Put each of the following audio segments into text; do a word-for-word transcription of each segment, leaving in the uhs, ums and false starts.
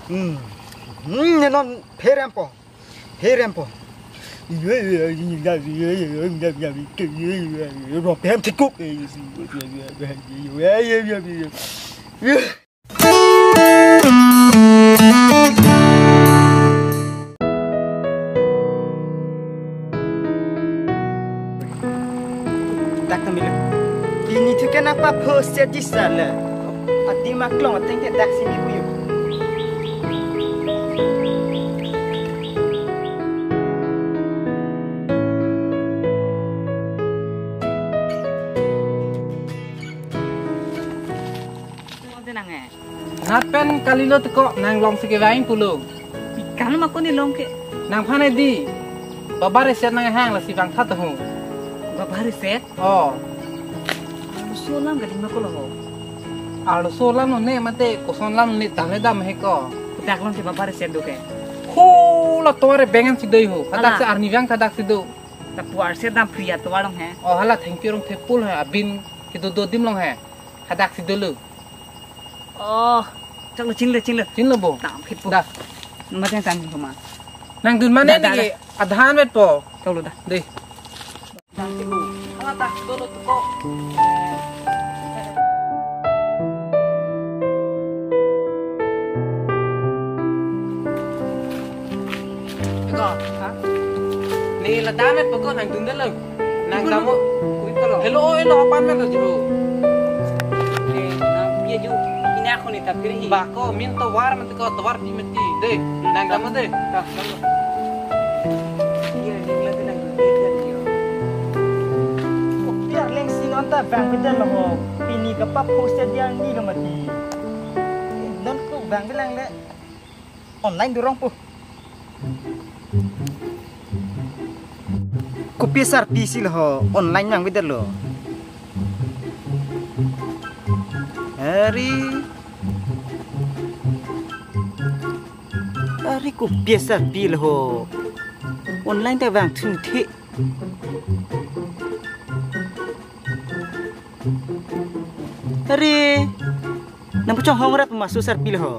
Hmm. Hmm, non pherempo. Pherempo. Ro pherem thikuk. Dak ta milo. Pini thu ke nangpapho se disa le. Ati maklong ateng ke dak si mi puyo. Nat pen kalilo teko, nang longsi kevang pulo. Ikal ma koni long ke. Nangphan edi. Baba reset nanghang lasi vangtha tahu. Baba reset? Oh. Arloso alam kali ma kolo ho. Arloso alam lo ne mate koson alam ne tame dam he ko. Dak longsi baba reset do ke. Ho la tovar bengan si do ho. Hadak Ala. Si arnivang hadak si do. Lapu arse dam pria tovar long he. Oh, hala thank you rong thepul he, abin kedo do adim long he. Hadak si dolo. Oh, chalo chingle chingle. Chinlo bo. Dam phit po. Da. Mate tang ko ma. Nangdun mane Da, da, neke da. Adhan vet po. Chalo da. De. Dam phit po. Hala ta dolo tu ko. Eko, ha? Ne la dam et pokok nangdun dolo. Nang damo. Kui polo. Hello, hello, apan melo jo. Eh, nang pia ju. Ini aku nih tapi hi. Ba ko min tovar mati ko tovar pi mati. De, nang damo de. Ta, damo. Iya, ini lagi nang dun dia dia. Kopi arleng si non ta vang beda lo. Pini kepap post dia ni lo mati. Non ko vang bilang le. Online dorong po. Kopi sarpi si lo ho, online nang beda lo. Ari. Ari kopi sarpi lo ho. Online ta vangthu the. Ari. Nang puchong hong rat masuk sarpi lo ho.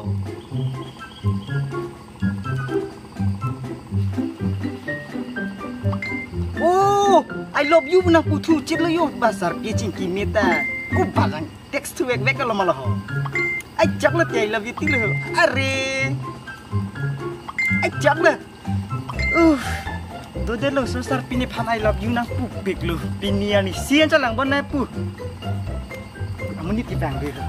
Oh, I love you nang puthu chit lo yo ba sarpi chingki meta. Ko balang text thu vek vek lo ma lo ho. Ai jak lo ti I love you ti lo ho. Are. Ai jak lo. Uh, do de lo so sarpi nephan I love you nang pu pik lo. Pini ani sian chalang bon nai pu. Amun ni ti bang de lo.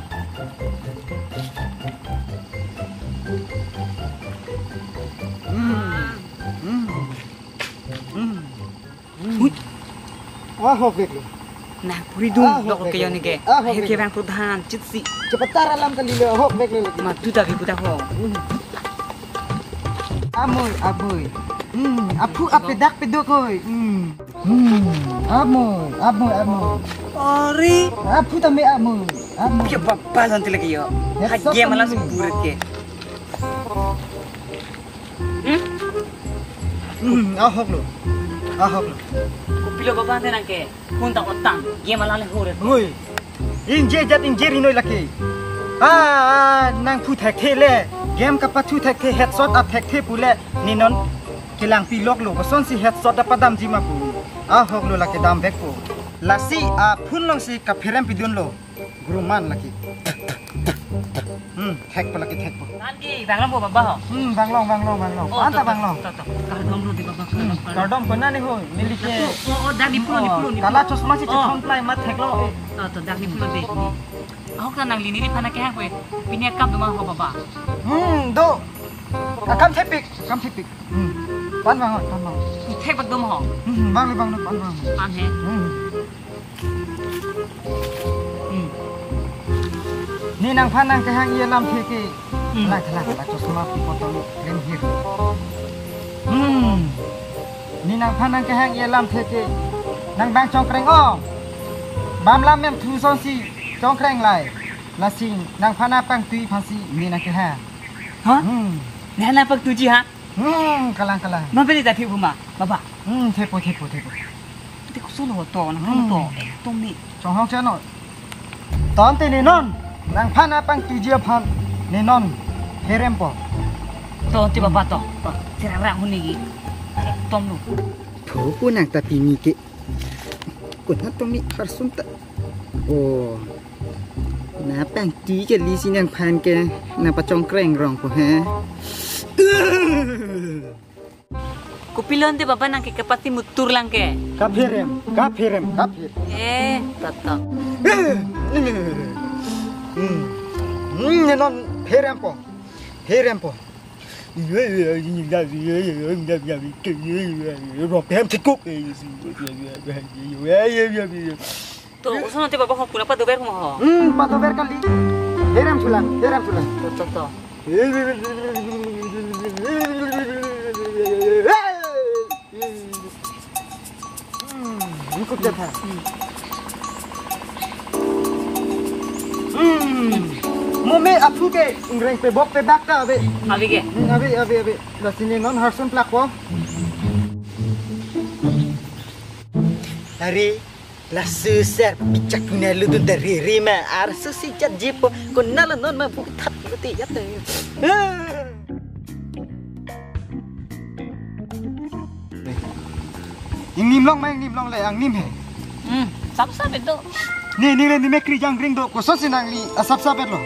Hmm. Hmm. Hmm. Hui. Ah, hok vek lo. Nang puri dung, ah, hok dok vek ke lo. Yon ke. Ah, hok. Akhir vek ke lo. Bang prodhan, chit si. Cepetar alam kali lo, hok vek lo lagi. Matu tapi buta ho. Hmm. Amoi, amoi. Hmm, aphu apedak pedok hoi. Hmm. Hmm, amoi, amoi, amoi. Ari. Aphu tame amoi, amoi. Pia baba santi lagi yo. Headshot. Hagia malas tame. Buret ke. Hmm? Hmm, ahok lo. Ahok lo. Kopilo baba ante nang ke. Phone ta otang. Game ala le hore. Oi. Inje jat inje rinoi lake. Ah, ah, nang phu thekthe le. Game kapathu thekthe headshot ap thekthe pule. Ne non kelang pilok lo. Koson si headshot da padamji ma pu. Ahok lo lake dam vek po. Lasi aphun longsi kapherem pidun lo. Groman lake. Hmm, thekpo lake thekpo. Nanti bang long po baba ho. Hmm, bang long, bang long, bang long. Oh, anta to, to, bang long. To, to. Kardom lo di baba, hmm, kardom, kardom. Kardom kona ni ho, neli ke. Oh, oh, dak di pulo, di pulo, di pulo. Kala chosma si, oh, chethon plai mat theklo. To, to, dak di pulo di. Ahok ta nangli neliphan kehang po. Pini akam do ma ho baba. Hmm, do. Akam thepik, akam thepik. Hmm. Pan bang, pan bang. Thek bak do ma ho. Hmm, bang le bang le pan bang. Pan he. Hmm. Hmm. Ne nangphan nangkehang alamthe ke. Hmm. Lang, lang, lang, chosma pi potong klemhir. Hmm. Ne nangphan nangkehang alamthe ke. Nang bang chongkreng ong. Bam lam mem thu sonsi chongkreng lai. Lasi nangphan apangtui aphansi ne nangkehang. Ha? Hmm. Ne nangpangtuiji ha? Hmm, kalang, kalang. Ma pini ta thik pu ma, baba. Hmm, thepo, thepo, thepo. Te koson lo to, nang, hmm, to, eh, to me. Chonghong chano. Tangte ne non, nangphan apangtuiji aphan. Ne non pherempo. To, ti baba to. Tirang rang huni gi. Tom lu. Tho ko nang ta pini ke. Ko na to mi harsun ta. Oh. Na pang ti ke li si nangphan ke na pachongkreng rong ko he. Kopi lo ante baba nang ke kapati mutur lang ke. Kapherem, kapherem, kapherem. Eh, toto. Hmm. Hmm, ne non pherempo. Pherempo. Ro phem thikuk. To, usun ante baba ho puna padover mo ho. Hmm, padover kali. Pherem sulang, pherem sulang. To, to, to. Hmm, ini kok jatha. Hmm. Mo me aphu ke ingreng pebok pebak ta ave. Ave ke? Hmm, ave, ave, ave. Lasi ne non harsun plakpo. Hari laso sir pijak punya lutun dari rima arso si jat jipo ko nalo non ma bukit thap luti jat. Ingnim long ma ingnim long le angnim he. Hmm, sapsap itu. Ni ni ni me kri jang ring do ko so si nangli asapsap lo.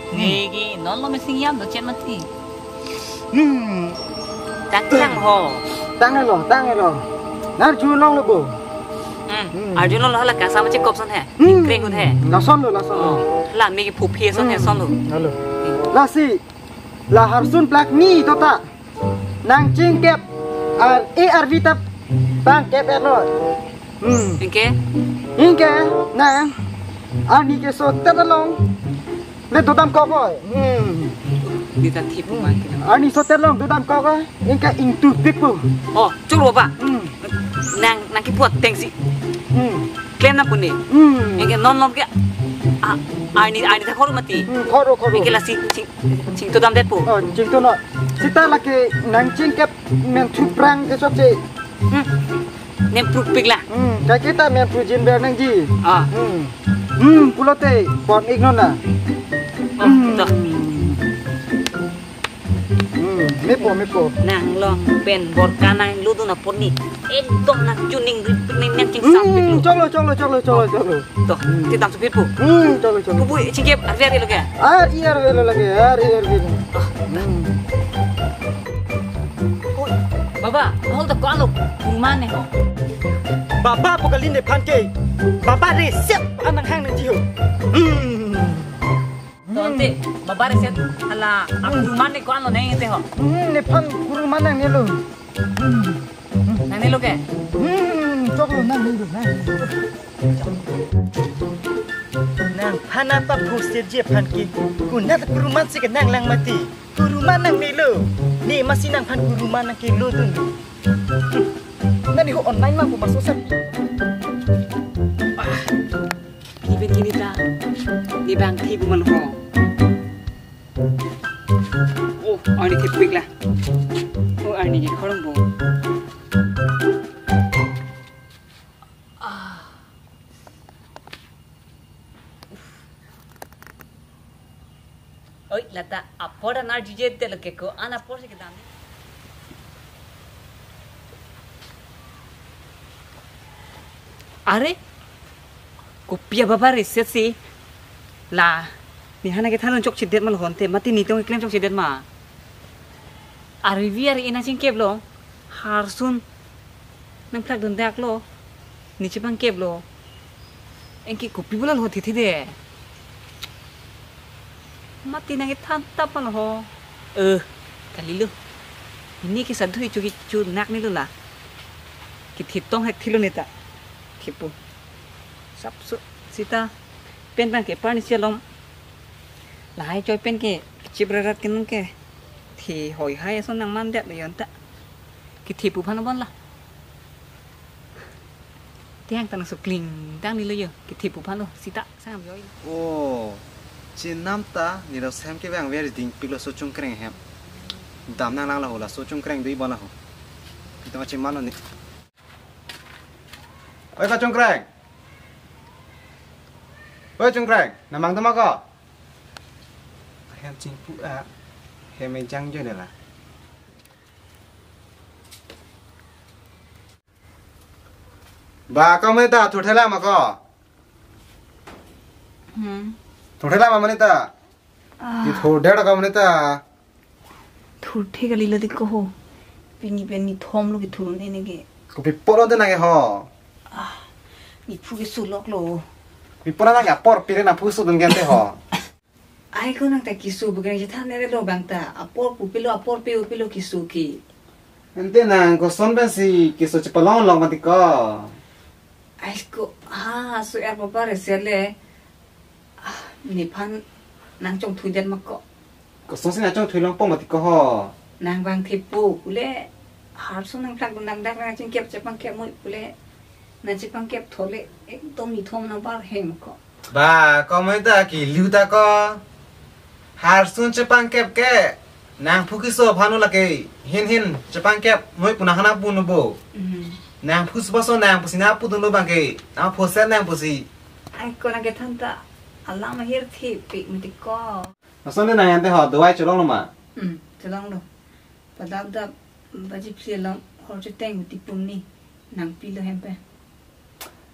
Negi non lo missing yam do chet mati. Hmm. Tang tang ho. Tang lo, tang lo. Nar ju long lo bo. Hmm. Hmm. Arjun lo hala kasam che kop son he. Hmm. Kreng un he. Lason lo, lason lo. Oh. La mi ki phu phi son he son lo. Alo. Lasi la harsun plak ni tota. Nang chingkep ar e arvi tap tang kep er lo. Hmm. Ingke? Ingke nang arni ke so tet along le dodam kok oi. Hmm. Di ta thip ma kina. Arni so tet along dodam kok oi. Ingke ingtu pik pu. Oh, choro ba. Hmm. Nang nang ki puat tengsi. Hmm. Klem na puni. Hmm. Ingke non lom ke. Ah, arni arni ta khor mati. Hmm, khor khor. Ingke lasi ching chingtu dam det pu. Oh, chingtu no. Sita lake nang chingkep men thu prang ke sot che. Hmm. Nem pruk pik la. Hmm, ka kita men prujin ber nangji. Ah. Hmm. Hmm, pulote pon ik non na. Oh, to. Hmm, mepo, mepo. Nang long pen bor kanang ludu na poni. Ekdom nang chuning rip ning nang ching sam pik Hmm, lu. Choklo, choklo, choklo, choklo, choklo. To, Hmm. Ti dam supit pu. Hmm, choklo, choklo. Pu pu chingkep arve arve lo ke. Ar i arve lo lake, ar i arve lo. Hmm. Baba, hol ta ko alo kuruman ne ho. Baba pu kali nephan ke. Baba reset anang hang nangji ho. Hmm. To ante, baba reset hala akuruman ne ko alo ne te ho. Hmm, nephan kuruman nangne lo. Hmm. Nangne lo ke? Hmm, choklo nangne lo, nangne lo. Nangphan apa phusir ji aphan ke. Konat kuruman si ke nang lang mati. Kuruman nangne lo. Ne masi nangphan kuruman nang ke lo tun. Nani ho online ma ko maso sa. Ah. Kini pen kini ta. Ne bang thi buman ho. Oh, arni thepik la. Oh, arni ke khorong bo. Ah. Oi, lata apor an arjuje te lo ke ko an apor si kedam. Are, kopi ababa reset si. La, ne hana kethan chokchedet ma lo honte, mati ne tong keklem chokchedet ma. Arvi arvi ina chingkep lo, harsun nangplak dundak lo, ne chepangkep lo. Engke kopi bola lo thithi de. Mati nang kethan tap ma lo ho. Eh, kali lo. Ini ke sadhu ichu ichu nak ne lo la. Kithitong hek thilo ne ta. Kipu. Sapso sita pen bang ke parni sialom. Lahai choi pen ke chibrarat kenang ke. Thi hoi hai ason nang mandet lo yon ta. Kithi pu phan bon la. Tiang tang sukling tang ni lo yo. Kithi pu phan lo sita sang yo. Oh. Chinam ta ni lo sem ke bang very ding pik lo so chungkreng hem. Dam nang lang la ho la so chungkreng dui bon la ho. Kita macam mana ni? Oi, Kachungkreng. Oi, Chungkreng, namang tama ka? Hem chingpu a, hem ejang jo nela. Ba, ko mene ta thurthela ma ko? Hmm. Thurthela ma mene ta? Ah. Di thurthela ko mene ta? Thurthe kali lo di ko ho. Pini pen nithom lo kethur un-e neke. Kopi apor lo te nang ke ho? Ah, nephu keso lok lo. Kopi apor nang ke apor pire nangphu keso dun ke te ho? Ai ko nang ta keso bukan chethan nere lo bang ta. Apor pu pilo, apor pe-o pilo keso ke. Ante nang koson pensi keso chepalong long mati ko? Ai ko ha, so er papa rese le. Ah, nephan nang chongthui det ma ko? Kosonsi nang chongthui longpo mati ko ho? Nang bang thepo pule, harso nang thak nang dak nang chingkep chepangkep moi pule. Nang chepangkep thole, ekdom nithom nang bar hem ko. Ba, ko mene ta kelu ta ko. Harsun chepangkep ke. Nangphu keso aphan lo lake. Hin hin chepangkep moi pu nang hana pu no bo. Hmm. Nangphu subaso nang pusi nangpudun lo bang ke. Nangphu se nang pusi. Ai ko nang kethan ta alam ahir thepik mati ko. Lason de nang ante ho dawai cholong lo ma? Hmm, cholong lo. Padap dap baji phli along hor chuteng mati pum ni nang pilo hem pen.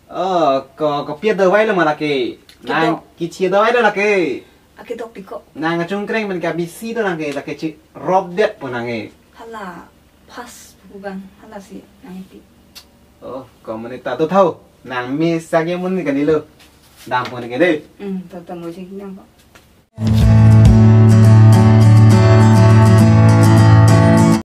Oh, ko, kopi adawai lo ma lake? Nang kedok. Kichi adawai lo lake? Akedok di ko. Nang kachungkreng pen ke abisi do nang ke, lake chi rop det po nang ke. Hala pas pu bang, hala si nang iti. Oh, ko mene ta to thau. Nang me sage mun ni kani lo. Dam po ni ke de. Hmm, to to mo jing nang ko.